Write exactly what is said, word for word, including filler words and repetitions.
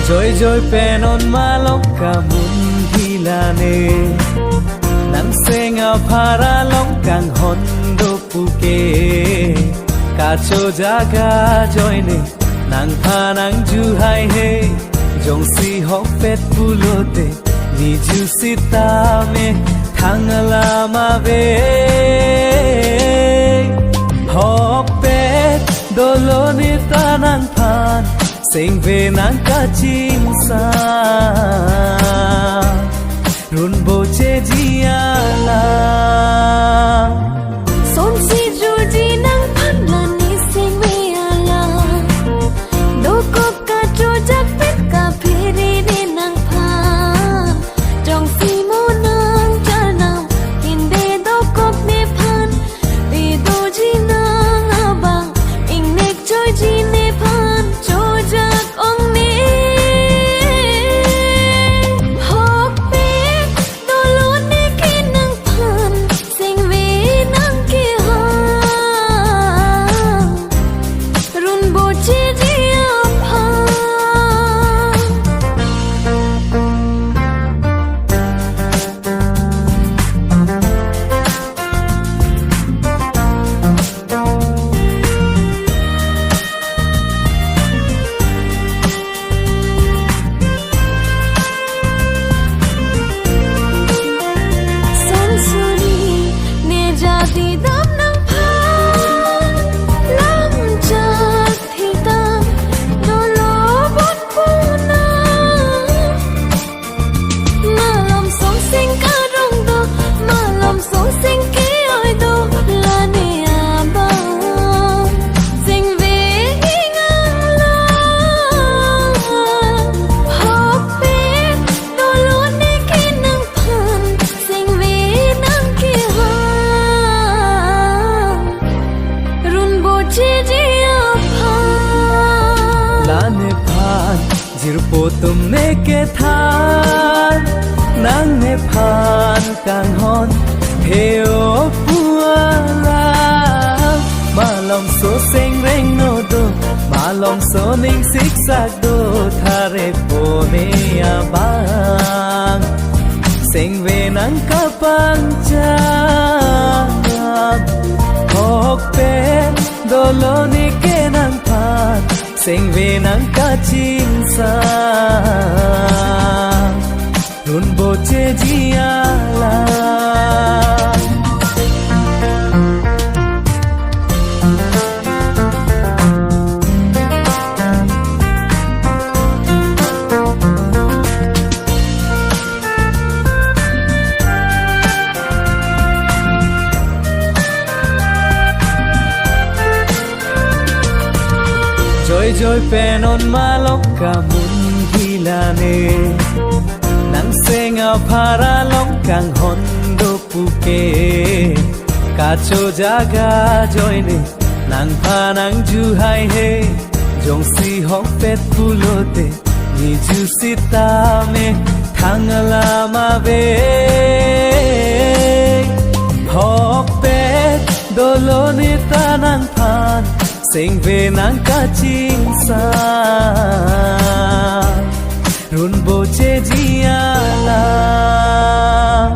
Joijoi pen non malom kamun hilane. Nang seng aphar along kanghon do puke. Kachojak ajoine nangphan nangjuhai he. Jongsi hokpet pulote niju sitame thang alam ave. Hokpet dolo ne ta nangphan sengve nangkachingsa. Runboche ji alam. Sonsi juji nangphan la ne sengve alam. Dokok kachojak pet kaphere ne nangphan. Jongsi mo nangchar nang inde dokok nephan. Pe doji nang abang ingnek choiji nephan chojak ong ne. Hokpet dolo ne ke nangphan sengve nangkehang. Runboche ji aphan. Sonsuri ne jadi dam nangphan lamchak thekdam dolo bon puna. Malom song seng karong do, malom song seng ke-oi do, la ne abang sengve ingang lo. Hokpet dolo ne ke nangphan sengve nangkehang. Runboche ji aphan. La nephan jirpo atum ne kethan, nang nephan kanghon he-o pu alam. Malomso seng rengno do, malomso ning siksak do, thare po ne abang sengve nangkapangcham. Hokpet dolo ne ke nangphan sengve nangkachingsa. Runboche ji alam. Joijoi pen non malom kamun hilane. Nang seng aphar along kanghon do puke. Kachojak ajoine nangphan nangjuhai he. Jongsi hokpet pulote niju sitame thang alam ave. Hokpet dolo ne ta nangphan sengve nangkachingsa. Runboche ji alam.